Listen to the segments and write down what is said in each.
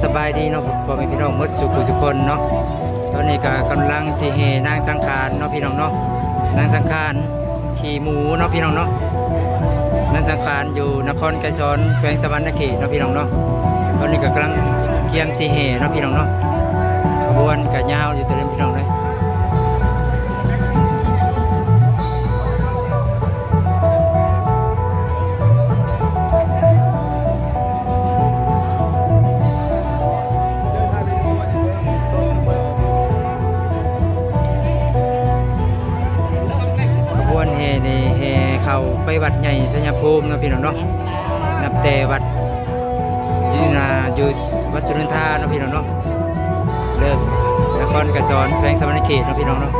ສະບາຍດີເນາະ ພໍ່ແມ່ພີ່ນ້ອງໝົດສູ່ຜູ້ສູ່ຄົນເນາະ. ຕອນນີ້ກໍກຳລັງຊິແຫ່ນາງສັງຂານເນາະ ພີ່ນ້ອງເນາະ, ນາງສັງຂານ ຂີ້ໝູເນາະ ພີ່ນ້ອງເນາະ, ນາງສັງຂານຢູ່ນະຄອນໄກສອນ ແຂວງສະຫວັນນະເຂດເນາະ ພີ່ນ້ອງເນາະ. ຕອນນີ້ກໍກຳລັງກຽມຊິແຫ່ເນາະ ພີ່ນ້ອງເນາະ, ຂະບວນກໍຍາວຢູ່ເຕີມ ພີ່ນ້ອງເອີຍ. ຂະບວນແຫ່ນີ້ແຫ່ເຂົ້າໄປວັດໃຫຍ່ໄຊຍະພູມເນາະ ພີ່ນ້ອງເນາະ, ນັບແຕ່ວັດ ຢູ່ ຢູ່ວັດສຸນັນທາເນາະ ພີ່ນ້ອງເນາະ, ເລີ່ມນະຄອນໄກສອນ ແຂວງສະຫວັນນະເຂດເນາະ ພີ່ນ້ອງເນາະ.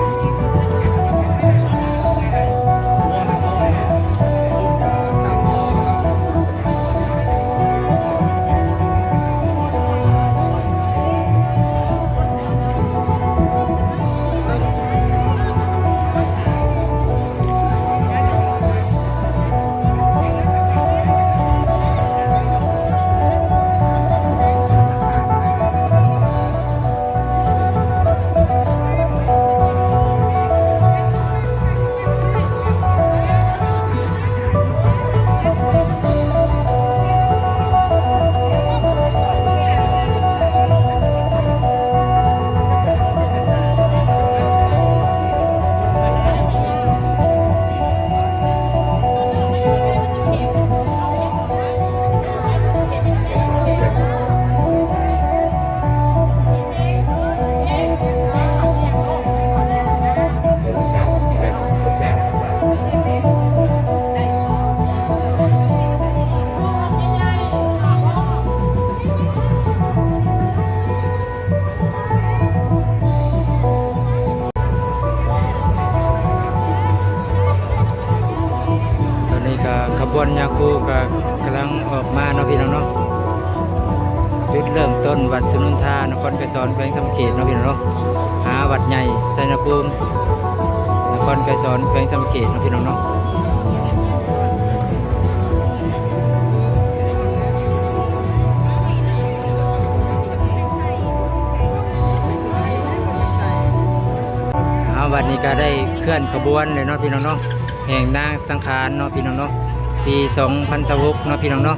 ຕອນນີ້ກໍຂະບວນຍາຄູກໍກຳລັງອອກມາເນາະ ພີ່ນ້ອງເນາະ. ຈຸດເລີ່ມຕົ້ນວັດສຸນັນທາ ນະຄອນໄກສອນ ແຂວງສະຫວັນນະເຂດເນາະ ພີ່ນ້ອງເນາະ, ຫາວັດໃຫຍ່ໄຊຍະພູມ ນະຄອນໄກສອນ ແຂວງສະຫວັນນະເຂດເນາະ ພີ່ນ້ອງເນາະ. ເອົາ ບັດນີ້ກໍໄດ້ເຄື່ອນຂະບວນແລ້ວເນາະ ພີ່ນ້ອງເນາະ, ແຫ່ນາງສັງຂານເນາະ ພີ່ນ້ອງເນາະ, ປີສອງພັນຊາວຫົກເນາະ ພີ່ນ້ອງເນາະ.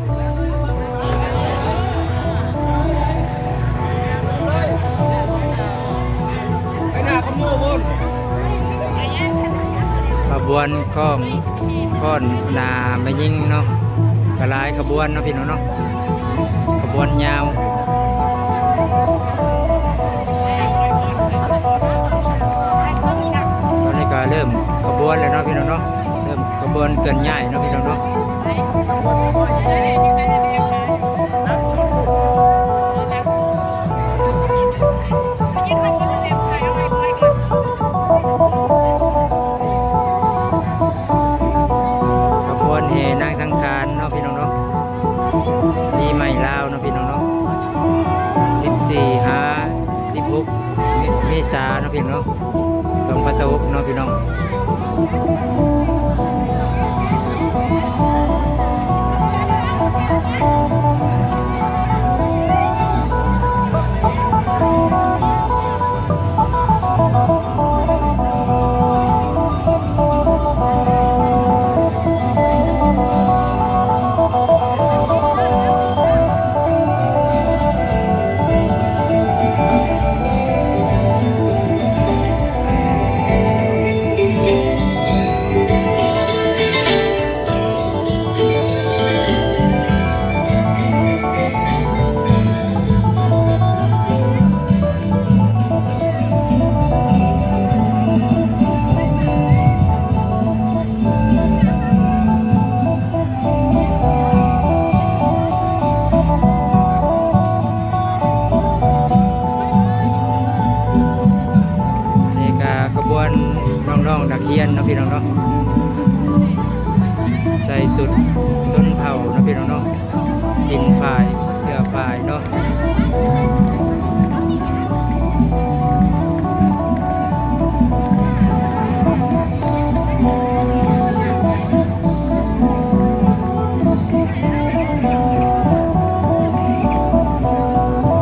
ໄປໜ້າຂະໂມພຸ້ນ ຂະບວນຄ້ອງ ຄ້ອນໜ້າແມ່ຍິງເນາະ, ກະຫຼາຍຂະບວນເນາະ ພີ່ນ້ອງເນາະ, ຂະບວນຍາວ. ຕອນນີ້ກໍເລີ່ມຂະບວນແລ້ວເນາະ ພີ່ນ້ອງເນາະ, ເລີ່ມຂະບວນເຄື່ອນຍ້າຍເນາະ ພີ່ນ້ອງເນາະ. ຂະບວນແຫ່ນາງສັງຂານເນາະ ພີ່ນ້ອງເນາະ, ປີໃໝ່ລາວເນາະ ພີ່ນ້ອງເນາະ, ສິບສີ່ ຫາ ສິບຫົກ ເມ ເມສາເນາະ ພີ່ນ້ອງເນາະ, ສອງພັນຊາວຫົກເນາະ ພີ່ນ້ອງ. ນີ້ກະຂະບວນນ້ອງໆນັກຮຽນເນາະ ພີ່ນ້ອງເນາະ, ໃສ່ຊຸດຊົນເຜົ່າເນາະ ພີ່ນ້ອງເນາະ, ສິ້ນຝ້າຍ ເສື້ອຝ້າຍເນາະ.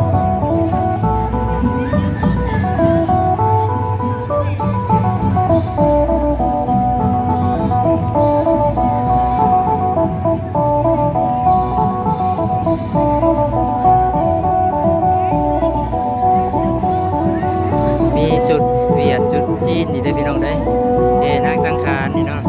ຂະບ ຈີນນີ້ເດ້ພີ່ນ້ອງເດ້ ແຫ່ນາງສັງຂານນີ້ເນາະ.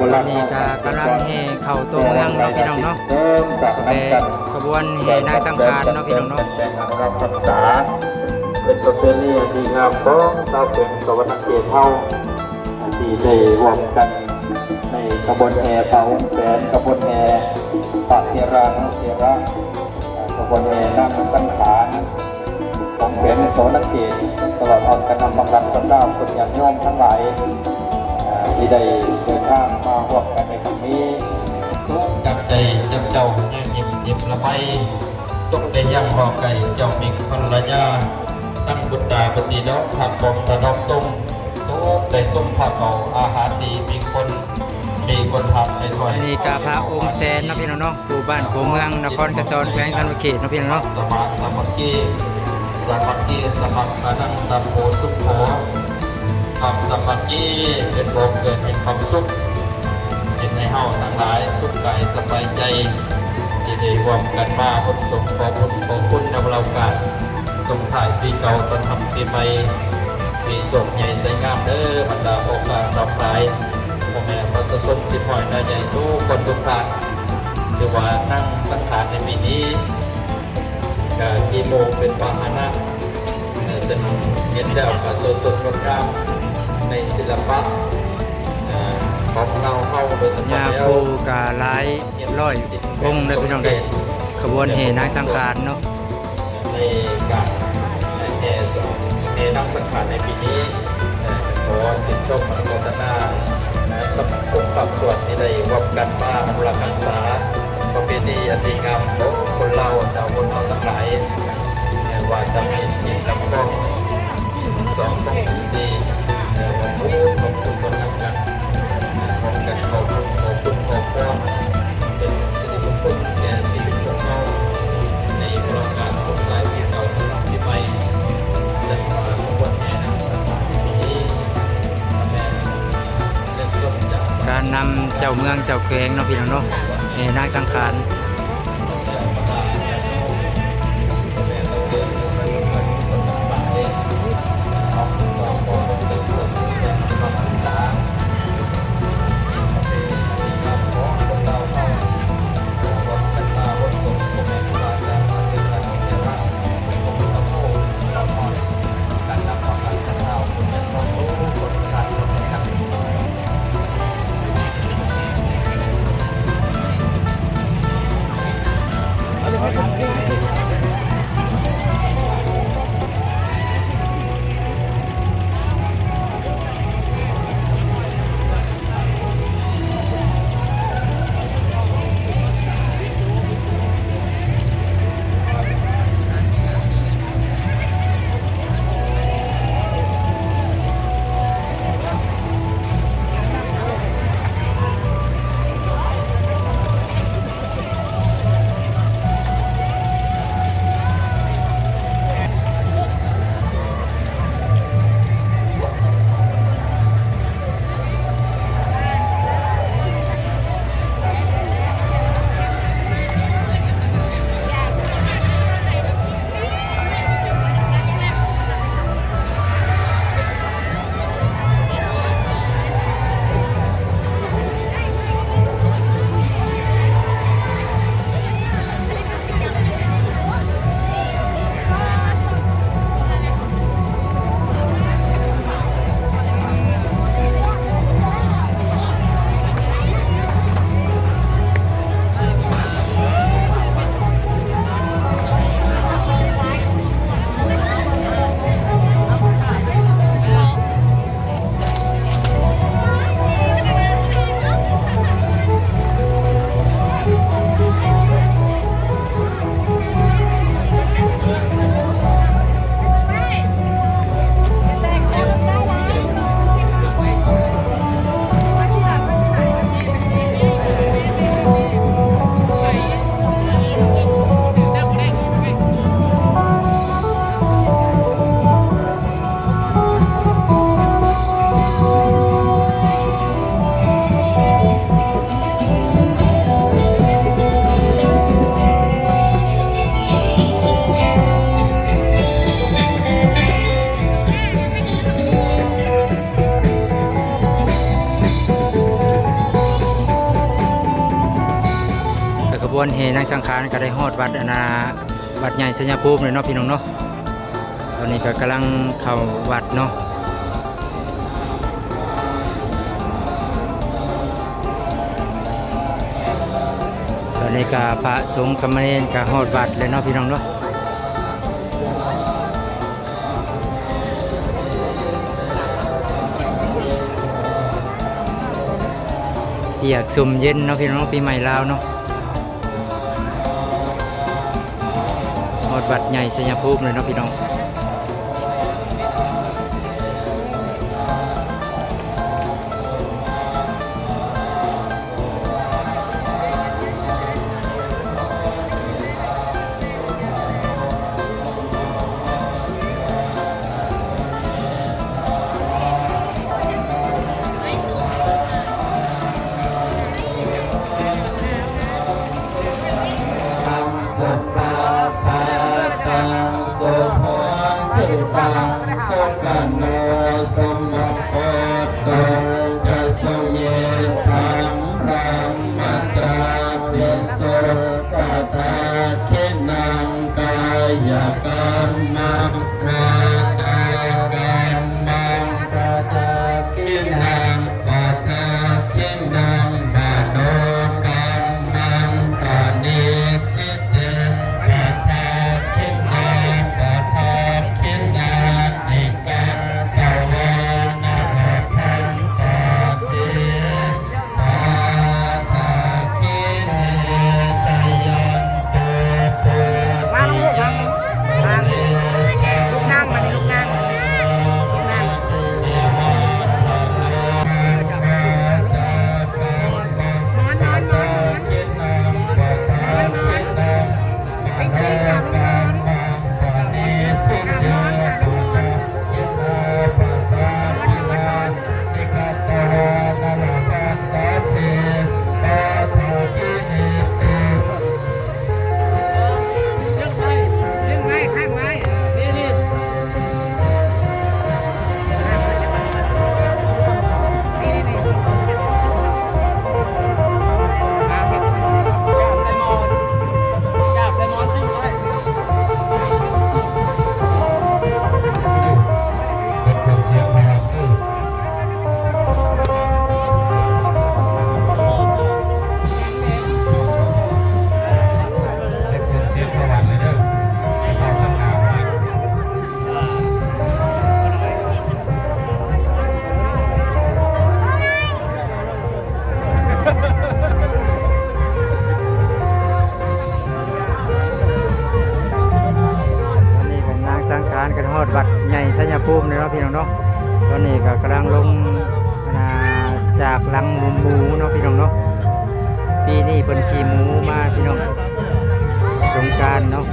ຕອນນີ້ກະກຳລັງແຫ່ເຂົ້າຕົວເມືອງເນາະພີ່ນ້ອງເນາະ ເປັນຂະບວນແຫ່ນາງສັງຂານເນາະພີ່ນ້ອງເນາະ. ເປັນປະເພນີອັນດີງາມຂອງຊາວແຂວງສະຫວັນນະເຂດເຮົາ ທີ່ໄດ້ຮ່ວມກັນໃນຂະບວນແຫ່ພະອົງແສນ, ຂະບວນແຫ່ພະເຖລານຸເຖລະ, ຂະບວນແຫ່ນາງສັງຂານຂອງແຂວງສະຫວັນນະເຂດ, ຕະຫຼອດຮອດການນຳພາກັນບັນດາຄົນຍາດໂຍມທັງຫຼາຍ ທີ່ໄດ້ເດີນທາງມາຮ່ວມກັນໃນຄັ້ງນີ້. ສົມຈັບໃຈຈັບເຈົ້າ ຍາງຍິ້ມເຈັບລະໄບ ສົມໄດ້ຍັງຮອກໄກ່ເຈົ້າເມັກພັນລະຍາ ທັງບຸດຕາບຸດດີດອກ ທັງຂອງຕາດອກຕົງ ສົມໄດ້ຊົມພະເຂົາອາຫານດີ ມີຄົນ ມີຄົນຮັບໃຫ້ຖ້ອຍ. ອັນນີ້ກະພະອົງແສນເນາະພີ່ນ້ອງເນາະ ຄູ່ບ້ານຄູ່ເມືອງ ນະຄອນກະຊອນ ແຂວງສະຫວັນນະເຂດເນາະພີ່ນ້ອງເນາະ. ສະມາ ສາມັກຄີ ສາມັກຄີ ສະມັກຄານັງ ຕັບໂພ ສຸກໂພ ຄວາມສາມັກຄີເປັນບໍ່ເກີດແຫ່ງຄວາມສຸກ ເຮັດໃຫ້ເຮົາທັງຫຼາຍສຸກກາຍສະບາຍໃຈ ທີ່ໄດ້ຮ່ວມກັນມາຮົດສົງຂໍບຸນຂໍຄຸນນຳລາວການ ສົ່ງທ້າຍປີເກົ່າຕ້ອນຮັບປີໃໝ່ ມີໂຊກໃຫຍ່ໄຊງາມເດີ ບັນດາພໍ່ຄ້າຊາວຂາຍ ພໍ່ແມ່ປະຊາຊົນສິບຮ້ອຍໜ້າໃຫຍ່ທຸກຄົນທຸກທ່ານ. ຖືວ່ານາງສັງຂານໃນປີນີ້ ກະຂີ່ໝູເປັນພາຫະນະ ເຊິ່ງເຫັນແລ້ວກະສວຍສົດງົດງາມໃນສິລະປະ ຂອງລາວເຮົາ ໂດຍສະເພາະແລ້ວ ຍາຄູກະຫຼາຍຮ້ອຍອົງເດີພີ່ນ້ອງເດີ ຂະບວນແຫ່ນາງສັງຂານເນາະ. ໃນການແຫ່ສ- ແຫ່ນາງສັງຂານໃນປີນີ້ ຂໍຊື່ນຊົມອະນຸໂມທະນາກັບທຸກພາກສ່ວນທີ່ໄດ້ຮ່ວມກັນມາອະນຸລັກຮັກສາປະເພນີອັນດີງາມຂອງຄົນລາວ ຊາວຄົນເຮົາທັງຫຼາຍ ວ່າຈະເປັນເຂດລຳຄອງ ສິບສອງ ຂອງສິບສີ່ ແລະ ຮ່ວມບຸນຮ່ວມກຸສົນນຳກັນ ຮ່ວມກັນເຂົ້າບຸນ ຂໍບຸນ ຂໍພອນ ເປັນສິລິມຸງຄຸນແກ່ຊີວິດຂອງເຮົາ ໃນໂອກາດສົງທ້າຍປີເກົ່າ ຕ້ອນຮັບປີໃໝ່ ຈັດມາຂະບວນແຫ່ນາງສັງຂານໃນປີນີ້ ແມ່ນເລີ່ມຕົ້ນຈາກ ການນຳເຈົ້າເມືອງເຈົ້າແຂວງເນາະພີ່ນ້ອງເນາະ ແຫ່ນາງສັງຂານ. ການນຳພາກັນສັດທາຄົນເປັນຄອບຄົວຄົນຊາດຄົນແຫ່ງກັນ. ກ່ອນແຫ່ນາງສັງຂານກໍໄດ້ຮອດວັດ ອັນນ່າ ວັດໃຫຍ່ໄຊຍະພູມແລ້ວເນາະ ພີ່ນ້ອງເນາະ. ຕອນນີ້ກໍກຳລັງເຂົ້າວັດເນາະ. ຕອນນີ້ກໍພະສົງສາມະເນນກໍຮອດວັດແລ້ວເນາະ ພີ່ນ້ອງເນາະ. ປຽກຊົມເຢັນເນາະ ພີ່ນ້ອງເນາະ ປີໃໝ່ລາວເນາະ. ຮອດວັດໃຫຍ່ໄຊຍະພູມເລີຍເນາະ ພີ່ນ້ອງ. ຕັງ ສຸປະພາຕັງ ສຸໂພທິຕັງ ສຸຂະໂນ ສຸມະໂພໂຕ ຈະສຸເຍທຳ ບຣະມະຈາພິສຸ ຕະທັກຂິນັງ ກາຍະກັມມັງ ວາຈາກັມມັງ ປະທັກຂິນັງ ປະທັກຂິນັງ ມະໂນກັມມັງ ປະນິດ ທິຕິ ປະທັກຂິນາ ປະທັກຂິນາ ນິກາຕະວາ ນະລະພັນຕາຕິ ປະທັກຂິເນ ຊະຍັນຕຸ ໂພຕິຍັງ ວາງລົງ ວາງລົງ ວາງລົງ ລູກນັ່ງ ມານີ້ລູກນັ່ງ ລູກນັ່ງ. ນອນ ນອນ ນອນ ນອນ ໄປທີ່ສາມ ນອນ ນອນ ນອນ ນອນ ນອນ ເຮັດເຄື່ອງສຽງໃຫ້ຮັບເດີ ເຮັດເຄື່ອງສຽງໃຫ້ຮັບເດີ ເຂົ້າທາງໜ້າ. ຕອນນີ້ກໍນາງສັງຂານກໍຮອດວັດໃຫຍ່ໄຊຍະພູມແລ້ວເນາະ ພີ່ນ້ອງເນາະ. ຕອນນີ້ກໍກຳລັງລົງ ອັນນ່າ ຈາກຫຼັງໝູເນາະ ພີ່ນ້ອງເນາະ. ປີນີ້ເພິ່ນຂີ່ໝູມາ ພີ່ນ້ອງ ສົງການເນາະ.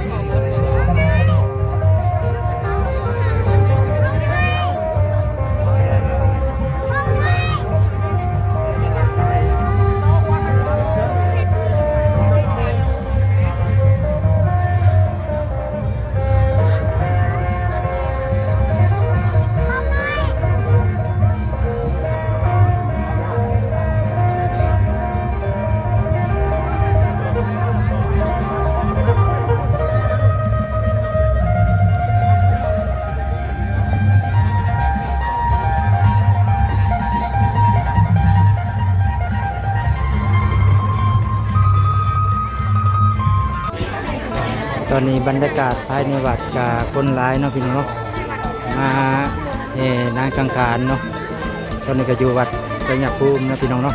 ຕອນນີ້ບັນຍາກາດພາຍໃນວັດກະຄົນຫຼາຍເນາະ ພີ່ນ້ອງເນາະ ມາແຫ່ນາງສັງຂານເນາະ. ຕອນນີ້ກໍຢູ່ວັດໄຊຍະພູມເນາະ ພີ່ນ້ອງເນາະ.